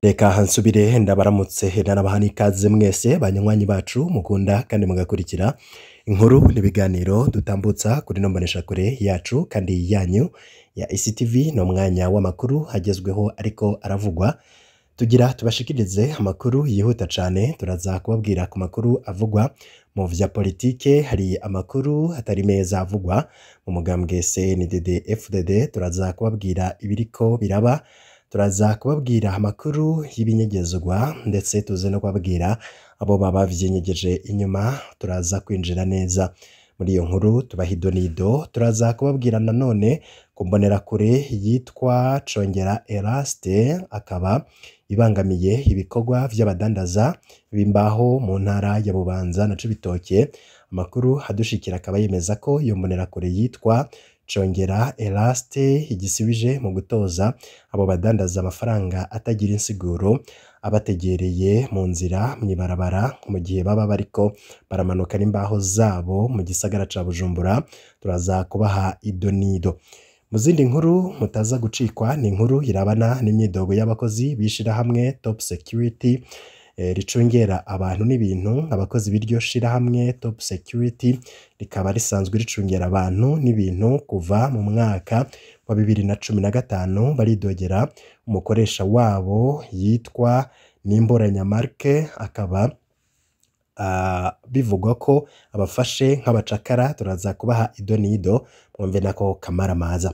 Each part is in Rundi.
Reka nsubire ndabaramutse ndanabaha n'ikaze mwese banywanyi bacu mukunda kandi mugakurikira inkuru n'ibiganiro dutambutsa kuri ino mboneshakure yacu kandi yanyu ya ICTV. Ni umwanya w'amakuru agezweho ariko aravugwa, tugira tubashikirize amakuru yihuta cane. Turaza kubabwira ku makuru avugwa mu vya politike, hari amakuru atari meza avugwa mu mugambwe CNDD FDD, turaza kubabwira ibiriko biraba, turaza kubabwira amakuru y'ibinyegezwa ndetse tuze no kubabwira abo baba vyinyegeje inyuma. Turaza kwinjira neza muri iyo nkuru tubaha idonido. Turaza kubabwira nanone ku mbonerakure yitwa Congera Eraste, akaba ibangamiye ibikorwa vy'abadandaza b'imbaho mu ntara ya Bubanza na Cibitoke. Amakuru adushikira akaba yemeza ko iyo mbonerakure yitwa Congera Eraste igisibije mu gutoza abo badandaza amafaranga atagira insiguro, abategereye mu nzira mw'ibarabara mu gihe baba bariko baramanuka n'imbaho zabo mu gisagara ca Bujumbura. Turaza kubaha idonido. Mu zindi nkuru mutaza gucikwa ni inkuru irabana n'imyidogo y'abakozi b'ishirahamwe Top Security ricungera abantu n'ibintu. Abakozi b'iryo shirahamwe Top Security rikaba risanzwe ricungera abantu n'ibintu kuva mu mwaka wa 2015, baridogera umukoresha wabo yitwa Nimboranyamarke, akaba bivugwa ko abafashe nk'abacakara. Turaza kubaha idonido mwumve nako kamaramaza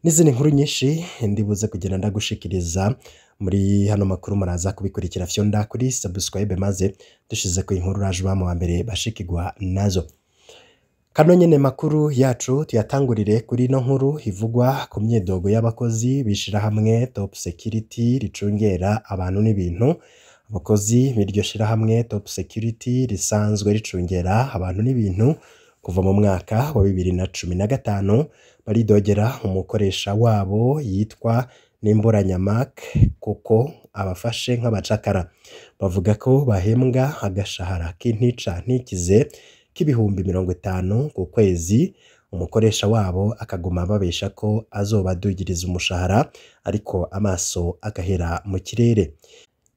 n'izindi nkuru nyinshi ndibuze kugenda ndagushikiriza muri hano makuru, muraza kubikurikira. Fyonda kuri subscribe maze dushize ku inkuru raje ba mu wa mbere bashikirwa nazo. Kano nyene makuru yacu tuyatangurire kuri ino nkuru ivugwa ku myidogo y'abakozi b'ishirahamwe Top Security ricungera abantu n'ibintu. Abakozi b'iryo shirahamwe Top Security risanzwe ricungera abantu n'ibintu kuva mu mwaka wa 2015 baridogera umukoresha wabo yitwa Nimboranyamak kuko abafashe nk'abacakara. Bavuga ko bahembwa agashahara k'intica ntikize k'ibihumbi 50 ku kwezi, umukoresha wabo akaguma ababesha ko azobadugiriza umushahara, ariko amaso agahera mu kirere.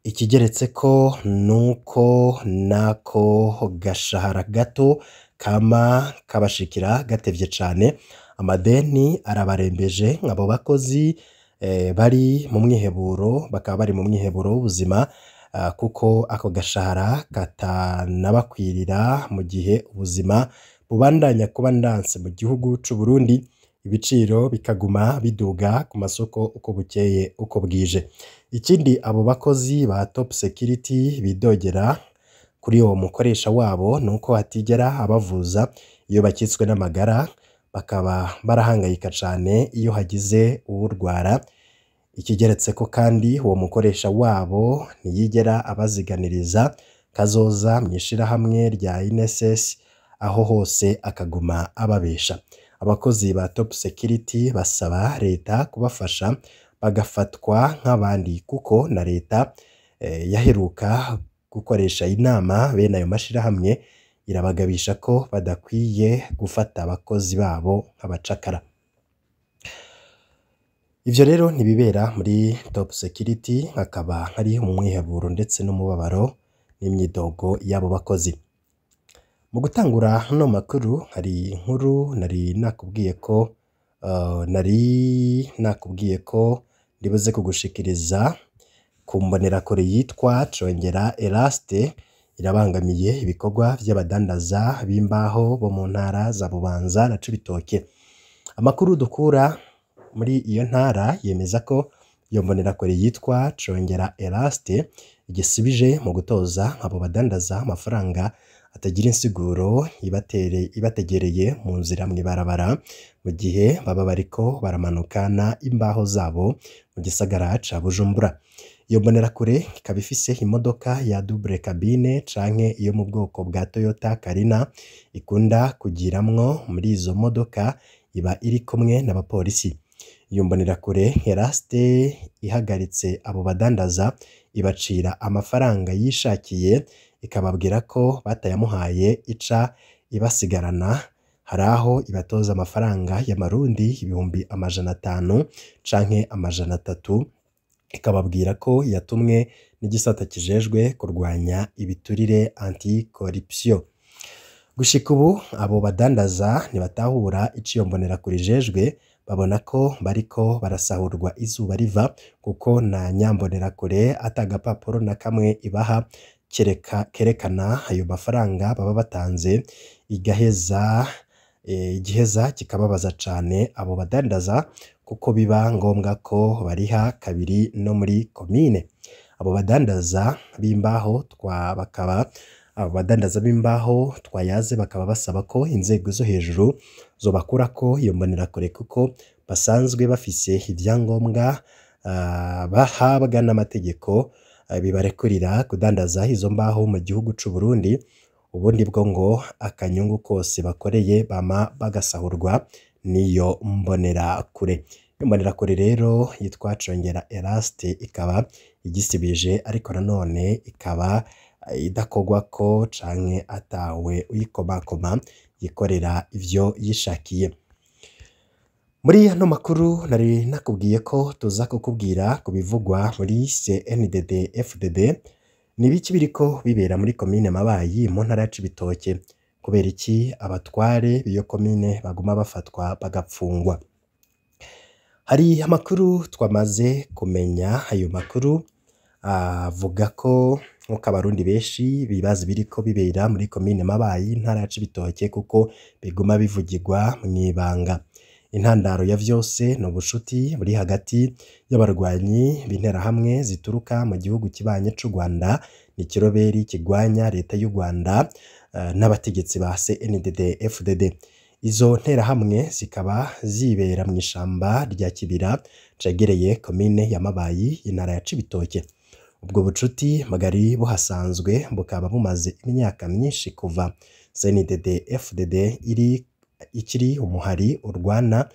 Ikigeretse ko nuko nako gashahara gato kama kabashikira gatevye cane, amadeni arabarembeje. Abo bakozi bari mu mwiheburo, bakaba bari mu mwiheburo w'ubuzima kuko ako gashahara katanabakwirira mu gihe ubuzima bubandanya kuba ndanse mu gihugu c'u Burundi, ibiciro bikaguma biduga ku masoko uko bukeye uko bwije. Ikindi abo bakozi ba Top Security bidogera kuri uwo mukoresha wabo nuko atigera abavuza iyo bakitswe n'amagara, bakaba barahangayika cane iyo hagize uwurwara. Ikigeretse ko kandi uwo mukoresha wabo ntiyigera abaziganiriza kazoza mw'ishirahamwe rya INSS, aho hose akaguma ababesha. Abakozi ba Top Security basaba leta kubafasha bagafatwa nk'abandi, kuko na leta yaheruka gukoresha inama bene ayo mashirahamwe irabagabisha ko badakwiye gufata abakozi babo nk'abacakara. Ivyo rero ntibibera muri Top Security, hakaba hari mu mwiheburo ndetse n'umubabaro n'imyidogo y'abo bakozi. Mu gutangura hano makuru hari inkuru nari nakubwiye ko ndibuze kugushikiriza ku mbonerakure yitwa Congera Eraste irabangamiye ibikorwa vy'abadandaza b'imbaho bo mu ntara za Bubanza na Cibitoke. Amakuru dukura muri iyo ntara yemeza ko iyo mbonerakure yitwa Congera Eraste igisibije mu gutoza abo badandaza amafaranga atagira insiguro ibategereye mu nzira mw'ibarabara mu gihe baba bariko baramanukana imbaho zabo mu gisagara ca Bujumbura. Iyo mbonerakure ikaba ifise imodoka ya double cabine canke iyo mu bwoko bwa Toyota Carina ikunda kugiramwo. Muri izo modoka iba iri kumwe n'abapolisi. Iyo mbonerakure Eraste ihagaritse abo badandaza ibacira amafaranga yishakiye, ikababwira ko batayamuhaye ica ibasigarana. Hari aho ibatoza amafaranga y'amarundi 500,000 canke 300. ikababwira ko yatumwe n'igisata kijejwe kurwanya ibiturire anti-corruption. Gushika ubu abo badandaza ntibatahura ico iyo mbonerakure ijejwe, babona ko bariko barasahurwa izuba riva kuko nta nyambonerakure ata gapapuro na kamwe ibaha kerekana ayo mafaranga baba batanze, igaheza igiheza kikababaza cane abo badandaza kuko biba ngombwa ko bariha kabiri no muri komine. Abo badandaza b'imbaho bakaba abo badandaza b'imbaho twayaze bakaba basaba ko inzego zo hejuru zobakurako iyo mbonerakure kuko basanzwe bafise ivyangombwa bahabwa n'amategeko bibarekurira kudandaza izo mbaho mu gihugu c'u Burundi. Ubundi bwo ngo akanyungu kose bakoreye bama bagasahurwa n'iyo mbonerakure. Iyo mbonerakure rero yitwa Congera Eraste ikaba igisibije, ariko nanone ikaba idakogwako canke atawe uyikomakoma, yikorera ivyo yishakiye. Muri ano makuru nari nakubwiye ko tuza kukubwira ku bivugwa muri CNDD FDD. Ni ibiki biriko bibera muri komine Mabayi mu ntara ya Cibitoke? Kubera iki abatware b'iyo komine baguma bafatwa bagapfungwa? Hari amakuru twamaze kumenya, ayo makuru avuga ko nk'uko abarundi benshi bibaza ibiriko bibera muri komine Mabayi intara ya Cibitoke kuko biguma bivugirwa mw'ibanga. Intandaro ya vyose ni ubucuti buri hagati y'abarwanyi b'interahamwe zituruka mu gihugu kibanye c'u Rwanda n'ikiroberi kigwanya leta y'u Rwanda n'abategetsi ba CNDD FDD. Izo nterahamwe zikaba zibera mw'ishamba rya Kibira cegereye komine ya Mabayi intara ya Cibitoke. Ubwo bucuti bwari buhasanzwe bukaba bumaze imyaka myinshi kuva CNDD FDD iri ikiri umuhari urwana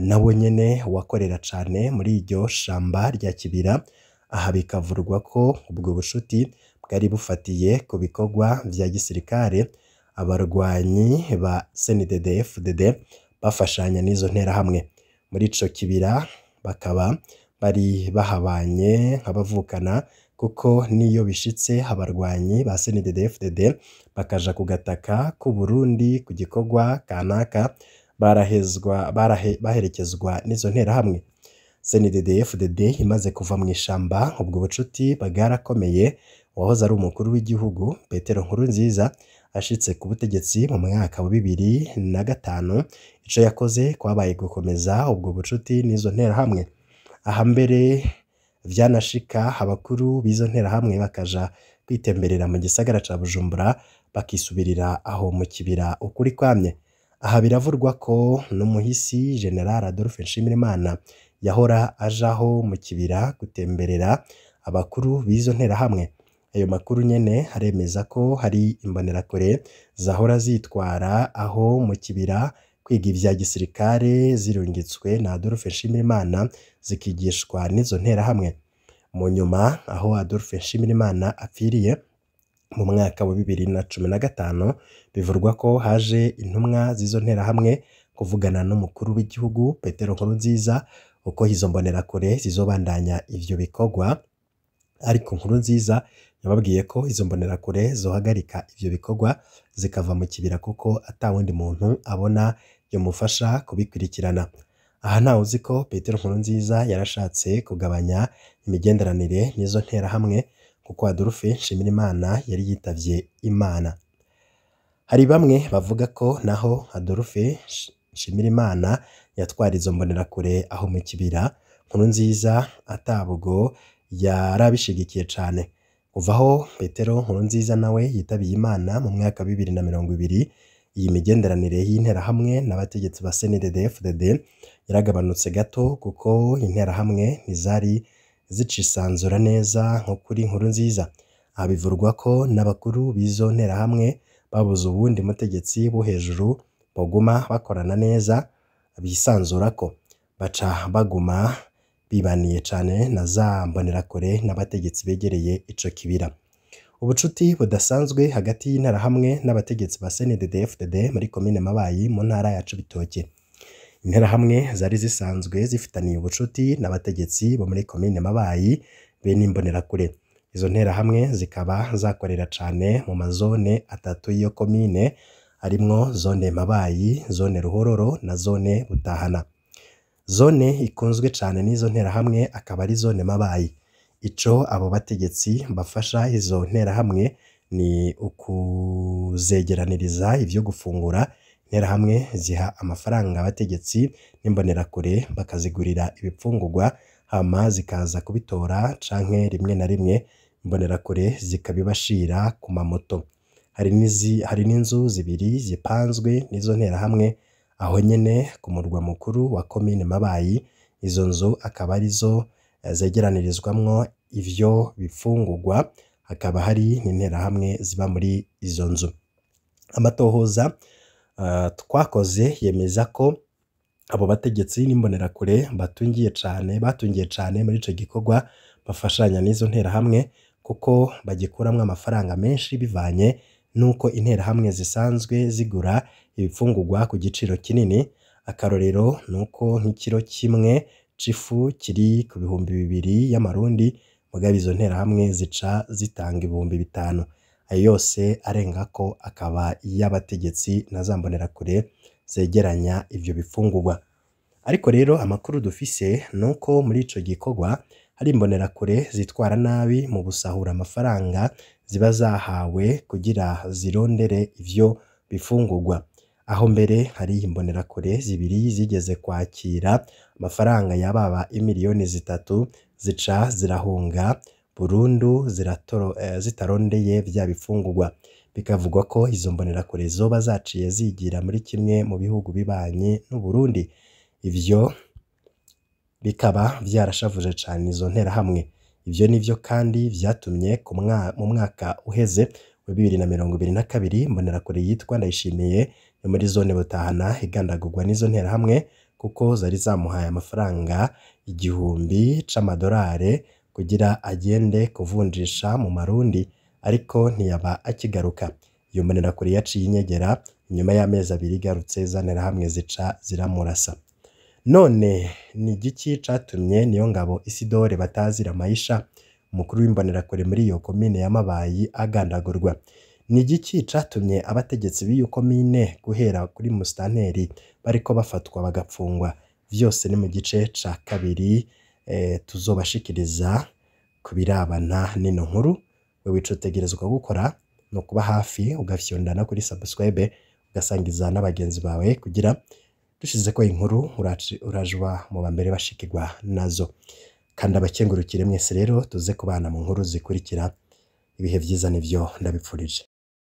nawo nyene wakorera cane muri iryo shamba rya Kibira. Aha bikavurwa ko ubwo bucuti bwari bufatiye ku bikorwa vya gisirikare abarwanyi ba CNDD FDD bafashanya n'izo nterahamwe muri ico kibira, bakaba bari bahabanye nk'abavukana kuko niyo bishitse abarwanyi ba CNDD FDD bakaja ku gataka k'u Burundi ku gikorwa kanaka barahezwa baherekezwa n'izo nterahamwe. CNDD FDD imaze kuva mw'ishamba ubwo bucuti bwarakomeye. Uwahoze ari umukuru w'igihugu Petero Nkurunziza ashitse ku butegetsi mu mwaka wa 2005, ico yakoze kwabaye gukomeza ubwo bucuti n'izo nterahamwe. Aha mbere vyanashika abakuru b'izo nterahamwe bakaja kwitemberera mu gisagara ca Bujumbura bakisubirira aho mu kibira ukuri kwamye. Aha biravurwa ko n'umuhisi General Adolphe Nshimirimana yahora ajaho mu kibira gutemberera abakuru b'izo nterahamwe. Ayo makuru nyene aremeza ko hari imbonerakure zahora zitwara aho mu kibira kwiga ivya gisirikare zirungitswe na Adolphe Nshimirimana zikigishwa n'izo nterahamwe. Mu nyuma aho Adolphe Nshimirimana apfiriye mu mwaka wa 2015, bivurwa ko haje intumwa z'izo nterahamwe kuvugana n'umukuru w'igihugu Petero Nkurunziza uko izo mbonerakure zizobandanya ivyo bikorwa, ariko Nkurunziza yababwiye ko izo mbonerakure zohagarika ivyo bikorwa zikava mu kibira kuko ata wundi muntu abona yomufasha kubikurikirana. Aha ntawe uzi ko Petero Nkurunziza yarashatse kugabanya imigenderanire n'izo nterahamwe kuko Adolphe Nshimirimana yari yitavye Imana. Hari bamwe bavuga ko naho Adolphe Nshimirimana yatwara izo mbonerakure aho mu kibira, Nkurunziza atabwo yarabishigikiye cane. Kuva aho Petero Nkurunziza nawe yitabiye Imana mu mwaka wa 2020, iyi migenderanire y'interahamwe n'abategetsi ba CNDD FDD yaragabanutse gato kuko interahamwe ntizari zicisanzura neza nko kuri Nkurunziza. Aha bivurwa ko n'abakuru b'izo nterahamwe babuze uwundi mutegetsi wo hejuru boguma bakorana neza bisanzurako, baca baguma bibaniye cane na za mbonerakure n'abategetsi begereye ico kibira. Ubucuti budasanzwe hagati y'interahamwe n'abategetsi ba CNDD FDD muri komine Mabayi mu ntara ya Cibitoke. Interahamwe zari zisanzwe zifitaniye ubucuti n'abategetsi bo muri komine Mabayi be n'imbonerakure. Izo nterahamwe zikaba zakorera cane mu mazone atatu y'iyo komine harimwo zone Mabayi, zone Ruhororo na zone Butahana. Zone ikunzwe cane n'izo nterahamwe akaba ari zone Mabayi. Ico abo bategetsi bafasha izo nterahamwe ni ukuzegeraniriza ivyo gufungura. Interahamwe ziha amafaranga abategetsi n'imbonerakure bakazigurira ibifungurwa hama zikaza kubitora canke rimwe na rimwe imbonerakure zikabibashira ku mamoto. Hari n'inzu zibiri zipanzwe n'izo nterahamwe aho nyene ku murwa mukuru wa komine Mabayi. Izo nzu akaba arizo zegeranirizwamwo ivyo bifungurwa, hakaba hari n'interahamwe ziba muri izo nzu. Amatohoza twakoze yemeza ko abo bategetsi n'imbonerakure batungiye cane muri ico gikorwa bafashanya n'izo nterahamwe kuko bagikuramwo amafaranga menshi bivanye n'uko interahamwe zisanzwe zigura ibifungurwa ku giciro kinini. Akarorero nuko nk'ikiro kimwe c'ifu kiri ku 2000 y'amarundi, mugabo izo nterahamwe zica zitanga 5000. Ayo yose arengako akaba iy'abategetsi na za mbonerakure zegeranya ivyo bifungurwa. Ariko rero amakuru dufise nuko muri ico gikorwa hari imbonerakure zitwara nabi mu gusahura amafaranga ziba zahawe kugira zirondere ivyo bifungurwa. Aho mbere hari imbonerakure zibiri zigeze kwakira amafaranga yababa 3 miliyoni zica zirahunga burundu zitarondeye vya bifungurwa. Bikavugwa ko izo mbonerakure zoba zaciye zigira muri kimwe mu bihugu bibanye n'Uburundi. Ivyo bikaba vyarashavuje cane izo nterahamwe. Ivyo nivyo kandi vyatumye mu mwaka uheze wa 2022 imbonerakure yitwa Ndayishimiye yo muri zone Butahana igandagurwa n'izo nterahamwe kuko zari zamuhaye amafaranga 1000 c'amadorare kugira agende kuvunjisha mu marundi, ariko ntiyaba akigaruka. Iyo mbonerakure yaciye inyegera, inyuma y'amezi abiri igarutse za nterahamwe zica ziramurasa. None ni igiki catumye Niyongabo Isidore batazira Maisha, umukuru w'imbonerakure muri iyo komine ya Mabayi, agandagurwa? Ni igiki catumye abategetsi b'iyo komine guhera kuri musitanteri bariko bafatwa bagapfungwa? Vyose ni mu gice ca kabiri tuzobashikiriza ku birabana n'ino nkuru. Wewe ico utegerezwa gukora ni ukuba hafi ugafyonda no kuri subscribe, ugasangiza n'abagenzi bawe kugira dushizeko inkuru urajuba mu bambere bashikirwa nazo. Kandi abakengurukire mwese rero tuze kubana mu nkuru zikurikira. Ibihe vyiza nivyo ndabipfurije.